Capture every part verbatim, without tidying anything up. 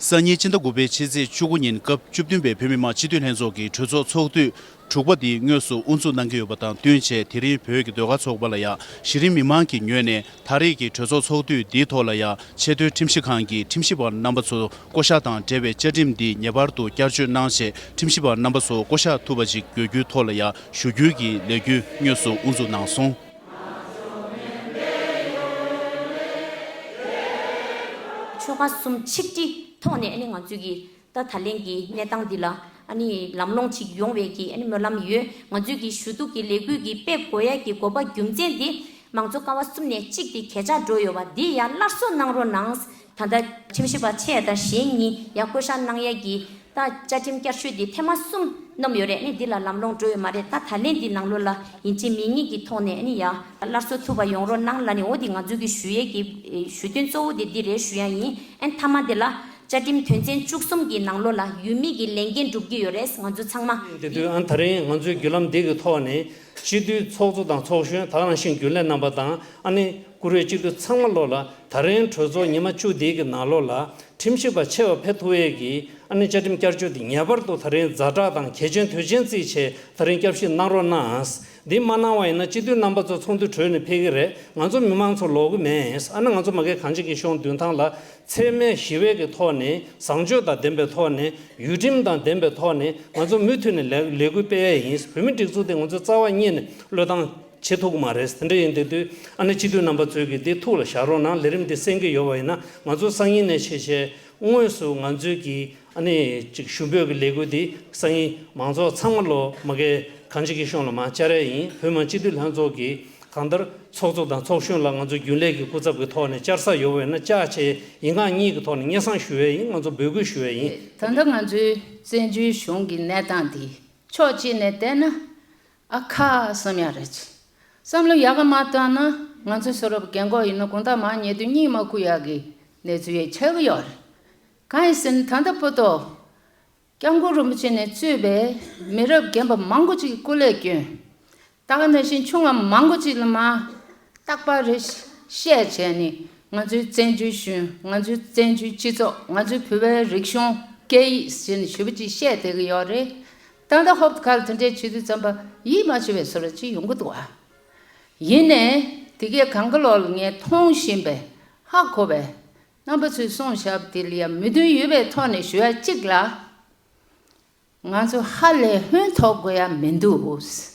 སང་ཉིན་སྤྱི་ཟླ་དགུ་པའི་ཕྱི་ཚེས་བཅུ་དགུ་ཉིན་སྐབས་བཅུ་བདུན་པའི་བོད་མི་མང་སྤྱི་འཐུས་ལྷན་ཚོགས་ཀྱི་གྲོས་ཚོགས་ཚོགས་དུས་དྲུག་པ་འདི་དངོས་སུ་དབུ་འཛུགས་གནང་གི་ཡོད་པ་དང་བསྟུན་བྱས། དེ་རིང་བོད་ཀྱི་ཟློས་གར་ཚོགས་པ་ལ་ཡང་གཞི་རིམ་མི་མང་གི་ངོས་ནས་ད་རེས་ཀྱི་གྲོས་ཚོགས་ཚོགས་དུས་འདིའི་ཐོག་ལ་ཡང་ཆེས་མཐོའི་ཁྲིམས་ཞིབ་ཁང་གི་ཁྲིམས་ཞིབ་པ་རྣམ་པ་ཚོ་བསྐོ་གཞག་དང་འབྲེལ་བའི་བཅའ་ཁྲིམས་འདི་ངེས་པར་དུ་བསྐྱར་བཅོས་གནང་ཞེས་ཁྲིམས་ཞིབ་པ་རྣམ་པ་ཚོ་བསྐོ་གཞག་ཐུབ་པ་ཅིག་དགོས་རྒྱུའི་ཐོག་ལ་ཡང་ཞུ་རྒྱུའི་གི་ལས་འགུལ་དངོས་སུ་དབུ་འཛུགས་གནང་སོང་། ཆོལ་ཁ་གསུམ་ཆིག་སྒྲིལ་ཐོག་ནས་ཨ་ནི་ང་ཚོས་ཀྱི་ད་ད་ལན་གྱི་གནས་སྟངས་འདི་ལ་ཨ་ནི་ལམ་ལྷོང་ཅིག་ཡོང་བའི་གི་ཨ་ནི་སྨོན་ལམ་ཡོད། ང་ཚོས་ཀྱི་ཞུ་གཏུག་གི་ལས་འགུལ་གྱི་སྤེལ་དགོས་ཡ་གི་དགོས་པ་རྒྱུ་མཚན་འདི་མང་གཙོ་ཀ་བ་གསུམ་ནས་གཅིག་དེ་གས་ཆག་འགྲོ་ཡོད་པ་འདི་ཡ་སླར་གསོ་གནང་རོགས་གནང་། ད་ལྟ་ཁྲིམས་ཞིབ་པ་ཆེ་དང་གཞན་གཉིས་ཡ་བསྐོ་གཞག་གནང་ཡ་གི་ད་བཅའ་ཁྲིམས་བསྐྱར་བཅོས་འདི་ཐེངས་མ་གསུམ་བསྣམས་ཡོད་རེད། ཨ་ནི་འདི་ལ་ལམ་ལྷོང་འགྲོ་ཡོད་མ་རེད། ད་ད་ལན་འདི་ནང་ལོགས་ལ་ཡིན་གཅིག་མིན་གཉིས་ཀྱི་ཐོག་ནས་ཨ་ནི་ཡ་སླར་གསོ་ཐུབ་པ་ཡོང་རོགས་གནང་ལབ་ནས། འོ་འདི་ང་ཚོ་གི་ཞུ་ཡས་ཀྱི་ཨེ་ཞུ་དོན་གཙོ་བོ་དེ་འདི་རེད་ཞུ་ཡ་ཡིན། ཨ་ནི་མཐའ་མ་དེ་ལ་བཅའ་ཁྲིམས་དོན་ཚན་བཅུ་གསུམ་གྱི་ནང་ལོགས་ལ་ཡུལ་མི་གི་ལས་འགན་སྒྲུབ་ཀྱི་ཡོད་རེད། ང་ཚོ་ཚང་མ་དེ་དུས་ཨ་ད་རིང་ང་ཚོའི་བརྒྱུད་ལམ་འདི་གི་ཐོག་ནས་སྤྱི་འཐུས་ཚོགས་གཙོ་དང་ཚོགས་གཞོན་དེ་ག་ནང་བཞིན་རྒྱུན་ལས་རྣམ་པ་དང་ཨ་ནི་བཀུར་འོས་སྤྱི་འཐུས་ཚང་མ་ལོགས་ལ་ད་རིང་གྲོས་ཚོགས་ཉི་མ་བཅུ་འདི་གི་ནང་ལོགས་ལ་ཁྲིམས་ཞིབ་པ་ཆེ་བ་ཕེབས་ཐུབ་ཡས་ཀྱི་ཨ་ནི་བཅའ་ཁྲིམས་བསྐྱར་བཅོས་འདི་ངེས་པར་དུ་ད་རིང་ཛ་དྲག་དང་གལ་ཆེན་དོན་ཆེན་བརྩིས་བྱས་ད་རིང་བསྐྱར་ཞིབ་གནང་རོགས་གནང་། འདི་མ་གནང་བ་ཡིན་ན་སྤྱི་འཐུས་རྣམ་པ་ཚོ་ཚོགས་འདུ་གྲོལ་ནས་ཕེབས་ཀྱི་རེད། ང་ཚོ་མི་མང་ཚོ་ལོག་གི་མེད། ཨ་ནི་ང་ཚོ་མ་གི་གང་ཅི་གི་གཞུང་མདུན་ཐང་ལ་འཚེ་མེད་ཞི་བའི་གི་ཐོག་ནས་བཟང་སྤྱོད་དང་ལྡན་པའི་ཐོག་ནས་ཡུལ་ཁྲིམས་དང་ལྡན་པའི་ཐོག་ནས་ང་ཚོ་མུ་མཐུད་ནས་ལས་ལས་འགུལ་སྤེལ་ཡས་ཡིན། བོད་མི་སྒྲིག་འཛུགས་དེ་ང་ཚོ་རྩ་བ་ཉིད་ནས་བློས་བཏང་བྱེད་ཐུབ་ཀྱི་མ་རེད། དེ་འདྲ་ཡིན་དེ་དུས་ཨ་ནི་སྤྱི་འཐུས་རྣམ་པ་ཚོས་ཀྱི་འདི་ཐུགས་ལ་བཞག་རོགས་གནང་། ལས་རིམ་འདི་གསན་གྱི་ཡོད་པ་ཡིན་ན་ང་ཚོ་སང་ཉིན་ནས་བྱས་བྱས་དངོས་སུ་ང་ཚོས་ཀྱི་ཨ་ནི་ཅིག་ཞུ་འབོད་ཀྱི་ལས་འགུལ་འདི་སང་ཉིན་མང་ཚོགས་ཚང་མ་ལོ་མ་གི་གང་ཅི་གི་གཞུང་ལ་མ་བཅར་ཡས་ཡིན། བོད་མི་མང་སྤྱི་འཐུས་ལྷན་ཚོགས་ཀྱི་གང་ལྟར་ཚོགས་གཙོ་དང་ཚོགས་གཞོན་ལ་ང་ཚོ་རྒྱུན་ལས་ཀྱི་སྐུ་ཚབ་ཀྱི་ཐོག་ནས་བཅར་ས་ཡོད་པ་ཡིན་ན་བཅར་བྱས་ཡིན་ཁག་གཉིས་ཀྱི་ཐོག་ནས་སྙན་སེང་ཞུ་ཡས་ཡིན། ང་ཚོ་འབོད་སྐུལ་ཞུ་ཡས་ཡིན། ད་ལྟ་ང་ཚོའི་བཙན་བྱོལ་གཞུང་གི་གནས་སྟངས་འདི་ཕྱོགས་གཅིག་ནས་བལྟས་ན་ཨ་ཁ་བསམ་ཡག་རེད། བསམ་བློ་ཡག་ག་མ་བཏང་ན་ང་ཚོ་བཟོ་རབ་རྒན་གོག་ཡིན་ན་དགོང་དག་མར་ཉལ་དུས་གཉིད་མ་ཁུག་ཡག་གི་གནས་ཚུལ་ཡང་ཆགས་ཀྱི་ཡོད་རེད། གང་ཡིན་ཟེར་ན་ད་ལྟ་བར་དུ་སྐྱབས་མགོན་རིན་པོ་ཆེ་ནས་གཙོས་པའི་མི་རབས་རྒན་པ་མང་པོ་ཅིག་གིས་སྐུ་ལས་བསྐྱོན། ད་ག་ནང་བཞིན་ཆུང་བ་མང་པོ་ཅིག་ལ་མར་རྟག་པར་རེ་བཤད་བྱས་ནས་ང་ཚོའི་བཙན་བྱོལ་གཞུང་། ང་ཚོའི་བཙན་བྱོལ་སྤྱི་ཚོགས། ང་ཚོའི་བོད་པའི་རིག་གཞུང་སྐད་ཡིག་ཟེར་ནས་ཞེ་པོ་ཅིག་བཤད་བསྡད་ཀྱི་ཡོད་རེད། ད་ལྟ་ཧོབ་ཁ་ལ་དེ་འདྲས་བྱེད་དུས་ཙམ་པ་ཡིད་མ་ཆེས་པའི་བཟོ་འདྲ་ཅིག་ཡོང་གི་འདུག་ཨ། ཡིན་ནའི་དེ་གས་གང་ག་ལོག་ལ་ངས་མཐོང་བཞིན་པའི་ཧ་གོ་བའི་རྣམ་པ་ཚོས་གསུངས་བཞག་པ་དེ་ལ་ཡང་མོས་མཐུན་ཡོད་པའི་ཐོག་ནས་ཞུ་ཡ་གཅིག་ལ། ང་ཚོ་ཧ་ལས་ཧོན་ཐོག་དགོས་ཡ་མི་འདུག།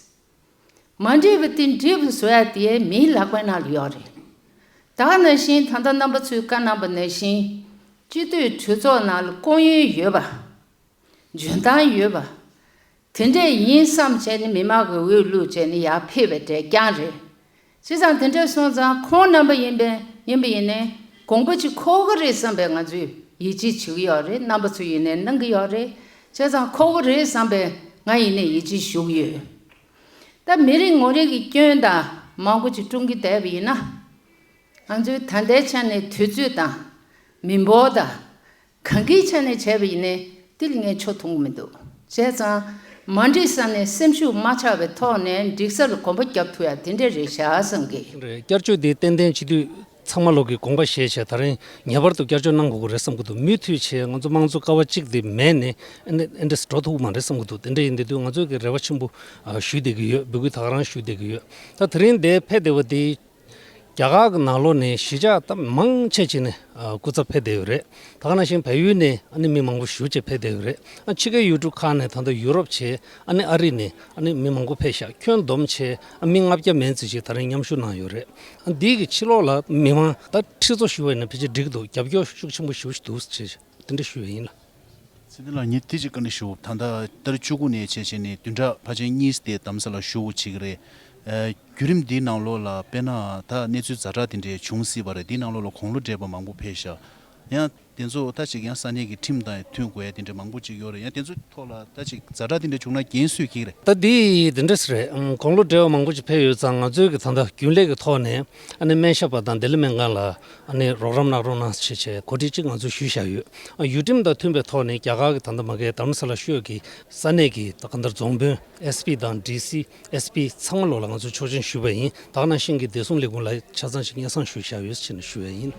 མ་འགྲིག་པ་དེ་འགྲིག་པ་བཟོ་ཡ་དེ་མིའི་ལག་པའི་ནང་ལ་ཡོད་རེད། ད་ག་ནང་བཞིན་ད་ལྟ་རྣམ་པ་ཚོས་བཀའ་གནང་པ་ནང་བཞིན་སྤྱི་འཐུས་གྲོས་ཚོགས་ནང་ལ་སྐུ་ཡོན་ཡོད་པ། འཇོན་ཐང་ཡོད་པ། དེ་འདྲས་ཡིན་བསམ་བྱས་ནས་མི་མང་གི་འོས་བླུགས་བྱས་ནས་ཡར་ཕེབས་པའི་གྲས་རྐྱང་རེད། བྱས་ཙང་དེ་འདྲས་སོང་ཙང་ཁོང་རྣམ་པ་ཡིན་པས་ཡིན་པ་ཡིན་ནའི་དགོངས་པ་ཅིག་འཁོར་གི་རེད་བསམ་པའི་ང་ཚོས་ཡིད་ཆེས་བྱེད་ཀྱི་ཡོད་རེད། རྣམ་པ་ཚོ་ཡིན་ནའི་གནང་གི་ཡོད་རེད། བྱས་ཙང་འཁོར་གི་རེད་བསམ་པའི་ང་ཡིན་ནའི་ཡིད་ཆེས་ཞུ་གི་ཡོད། ད་མི་རེ་ངོ་རེ་གི་སྐྱོན་དང་མང་པོ་ཅིག་བསྐྲུན་གྱི་བསྡད་པ་ཡིན་ན། ང་ཚོའི་ད་ལྟའི་ཆ་ནས་དུས་ཚོད་དང་མི་འབོར་དང་གང་གི་ཆ་ནས་བྱས་པ་ཡིན་ནའི་དེ་ལ་ངས་ཆོ་མཐོང་གི་མི་འདུག། བྱས་ཙང་མ་འགྲིག་ས་ནས་སེམས་ཤུགས་མ་ཆག་པའི་ཐོག་ནས་འགྲིག་ས་ལ་གོམ་པ་རྒྱབ་ཐུབ་ཡ་དེ་འདྲ་རེད་ཤག་བསམ་གི། རེད། བསྐྱར་བཅོས་འདི་ཏན་ཏན་སྤྱི་འཐུས་ཚང་མ་ལོག་གི་དགོངས་པ་བཞེས་བྱས་ད་རིང་ངེས་པར་དུ་བསྐྱར་བཅོས་གནང་དགོས་ཀྱི་རེད་བསམ་གི་འདུག། མུ་མཐུད་བྱས་ང་ཚོ་དམངས་གཙོ་ཀ་བ་གཅིག་འདི་མེད་ནས་ཨ་ནི་ཨེ་འདྲས་འགྲོ་ཐུབ་ཀྱི་མ་རེད་བསམ་གི་འདུག། དེ་འདྲ་ཡིན་དུས་ང་ཚོས་ཀྱི་རེ་བ་ཆེན་པོ་ཞུས་བསྡད་ཀྱི་ཡོད། འབོད་སྐུལ་ད་ག་རང་ཞུས་བསྡད་ཀྱི་ཡོད། ད་དེ་རིང་འདིར་ཕེབས་བསྡད་པ་འདི་རྒྱ་གར་གྱི་ནང་ལོགས་ནས་གཞིས་ཆགས་ད་མང་ཆེ་ཅིག་ནས་ཨ་སྐུ་ཚབ་ཕེབས་བསྡད་ཡོད་རེད། ད་ག་ནང་བཞིན་བལ་ཡུལ་ནས་ཨ་ནི་མི་མང་པོ་ཞེ་ཅིག་ཕེབས་བསྡད་ཡོད་རེད། ཨ་ཕྱི་རྒྱལ་ཡུལ་གྲུ་ཁག་ནས་ད་ལྟ་ཡུ་རོབ་བྱས་ཨ་ནི་ཨ་རི་ནས་ཨ་ནི་མི་མང་པོ་ཕེབས་ཤག། ཁྱོན་བསྡོམས་བྱས་ཨ་མི་ལྔ་བརྒྱ་མན་ཙམ་ཅིག་ད་རིང་མཉམ་ཞུགས་གནང་ཡོད་རེད། ཨ་འདི་གི་ཕྱི་ལོགས་ལ་མི་མང་ད་ཁྲི་ཚོ་ཞུ་བ་ཡིན་ན་ཕལ་ཆེར་འགྲིག་འདུག། རྒྱབ་སྐྱོར་ཤུགས་ཆེན་པོ་ཞེ་ཅིག་འདུག་ཅེས་དེ་འདྲ་ཞུ་བ་ཡིན་ལ། ཚེ་བརྟན་ལགས། ཉིན་དེ་གཅིག་བཀའ་འདྲི་ཞུ། ད་ལྟ་ཏ་རིག་བཅུ་དགུ་ནས་བྱས་བྱས་ནས་བདུན་ཕྲག་ཕལ་ཆེར་གཉིས་དེ་རྡ་རམ་ས་ལར་བཞུགས་བྱེད་ཀྱི་རེད། ཨ་བརྒྱུད་རིམ་འདིའི་ནང་ལོགས་ལ་དཔེར་ན་ད་གནས་ཚུལ་ཛ་དྲག་དེ་འདྲའི་བྱུང་སྲིད་པ་རེད། འདིའི་ནང་ལོགས་ལ་དགུང་ལོ་བགྲེས་པ་མང་པོ་ཕེབས་ཤག། ཡང་དེ་ཚོ་ད་ཅིག་ཡང་ས་གནས་ཀྱི་ཁྲིམས་དང་མཐུན་དགོས་ཡ་དེ་འདྲ་མང་པོ་ཅིག་ཡོད་རེད། ཡང་དེ་ཚོའི་ཐོག་ལ་ད་ཅིག་ཛ་དྲག་དེ་འདྲ་བྱུང་ན་འགན་སུས་འཁྱེར་གྱི་རེད། ད་འདི་དེ་འདྲ་ཞིག་རེད། ཨང་། དགུང་ལོ་བགྲེས་པ་མང་པོ་ཅིག་ཕེབས་ཡོད་ཙང་ང་ཚོའི་གི་ད་ལྟ་རྒྱུན་ལས་ཀྱི་ཐོག་ནས་ཨ་ནི་སྨན་ཞབས་པ་དང་བདེ་ལེགས་སྨན་ཁང་ལ་ཨ་ནི་རོགས་རམ་གནང་རོགས་གནང་ཞེས་བྱས་གོ་སྒྲིག་ཅིག་ང་ཚོས་ཞུས་བཞག་ཡོད། ཨ་ཡུལ་ཁྲིམས་དང་མཐུན་པའི་ཐོག་ནས་རྒྱ་གར་གྱི་ད་ལྟ་མ་གི་རྡ་རམ་ས་ལ་ཤོད་ཀྱི་ས་གནས་ཀྱི་ད་ག་འདྲ་རྫོང་དཔོན་ཨེས་པི་དང་ཌི་སི་ཨེས་པི་ཚང་མ་ལོག་ལ་ང་ཚོས་ཆོག་མཆན་ཞུས་པ་ཡིན། ད་ག་ནང་བཞིན་གྱི་བདེ་སྲུང་ལས་ཁུངས་ལ་ཆ་ཚང་ཞིག་སྙན་སེང་ཞུས་བཞག་ཡོད་ཅེས་ནས་ཞུ་བ་ཡིན།